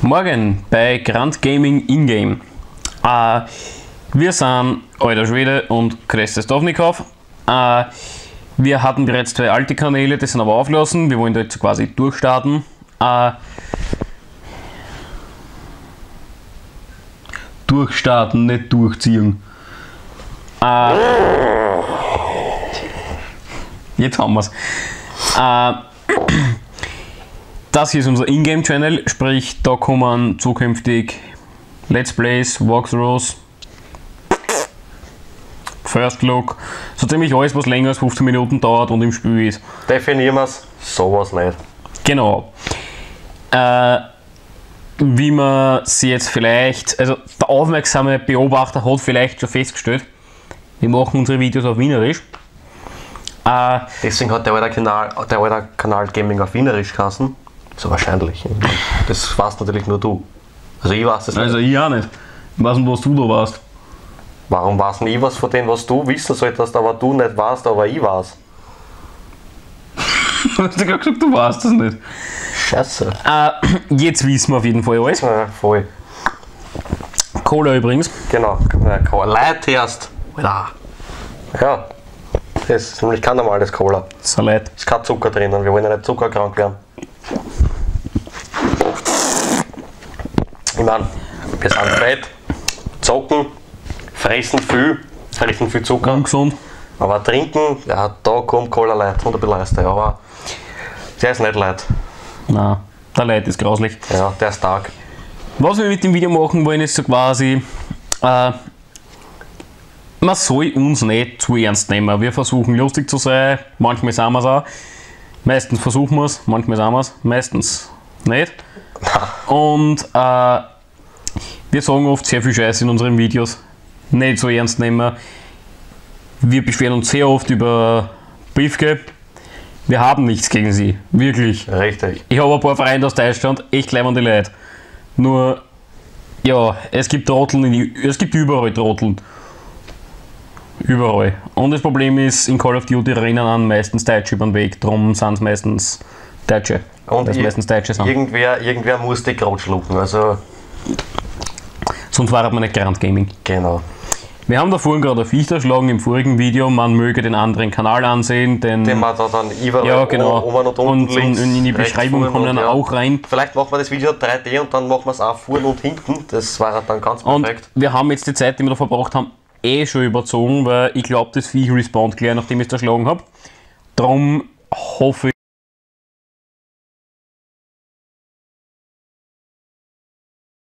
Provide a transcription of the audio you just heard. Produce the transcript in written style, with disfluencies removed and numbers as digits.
Morgen bei Grand Gaming Ingame. Wir sind Alter Schwede und Krestes Dovnikov. Wir hatten bereits zwei alte Kanäle, die sind aber aufgelassen. Wir wollen da jetzt quasi durchstarten. Durchstarten, nicht durchziehen. Jetzt haben wir's. Das hier ist unser Ingame-Channel, sprich da kommen zukünftig Let's Plays, Walkthroughs, First Look, so ziemlich alles, was länger als 15 Minuten dauert und im Spiel ist. Definieren wir's, sowas nicht. Genau. Wie man sie jetzt vielleicht, also der aufmerksame Beobachter hat vielleicht schon festgestellt, wir machen unsere Videos auf Wienerisch. Deswegen hat der alte Kanal Gaming auf Wienerisch geheißen. So wahrscheinlich. Das weißt natürlich nur du. Also ich weiß das nicht. Also ich auch nicht. Ich weiß nicht, was du da warst. Warum weiß denn ich was von dem, was du wissen solltest, aber du nicht weißt, aber ich weiß? Du hast ja gerade gesagt, du weißt das nicht. Scheiße. Jetzt wissen wir auf jeden Fall alles. Ja, voll. Cola übrigens. Genau. Leid erst. Ja. Ja. Das ist nämlich kein normales Cola. Salat. Es ist kein Zucker drin und wir wollen ja nicht zuckerkrank werden. Ich meine, wir sind fett, zocken, fressen viel Zucker. Ungesund. Aber trinken, ja, da kommt Cola Light und ein bisschen Eistee, aber der ist nicht leid. Nein, der Light ist grauslich. Ja, der ist stark. Was wir mit dem Video machen wollen, ist so quasi, man soll uns nicht zu ernst nehmen. Wir versuchen lustig zu sein, manchmal sind wir es auch. Meistens versuchen wir es, manchmal sind wir es, meistens nicht. Und wir sagen oft sehr viel Scheiß in unseren Videos. Nicht so ernst nehmen. Wir beschweren uns sehr oft über Briefke. Wir haben nichts gegen sie, wirklich. Richtig. Ich habe ein paar Freunde aus Deutschland, echt leibende Leute. Nur, ja, es gibt Trotteln, es gibt überall Trotteln. Überall. Und das Problem ist, in Call of Duty rennen an meistens Deutsche über den Weg, darum sind es meistens Deutsche. Und meistens Deutsche sind. Irgendwer muss die Kraut schlucken, also. Sonst war man nicht Grand Gaming. Genau. Wir haben da vorhin gerade ein Viech erschlagen im vorigen Video, man möge den anderen Kanal ansehen, denn den man da dann überall ja, genau. Oben und unten links, und in die Beschreibung kommen dann ja auch rein. Vielleicht machen wir das Video 3D und dann machen wir es auch vorne und hinten, das war dann ganz perfekt. Und wir haben jetzt die Zeit, die wir da verbracht haben, eh schon überzogen, weil ich glaube, das Viech respawnt gleich, nachdem ich es erschlagen habe. Darum hoffe ich,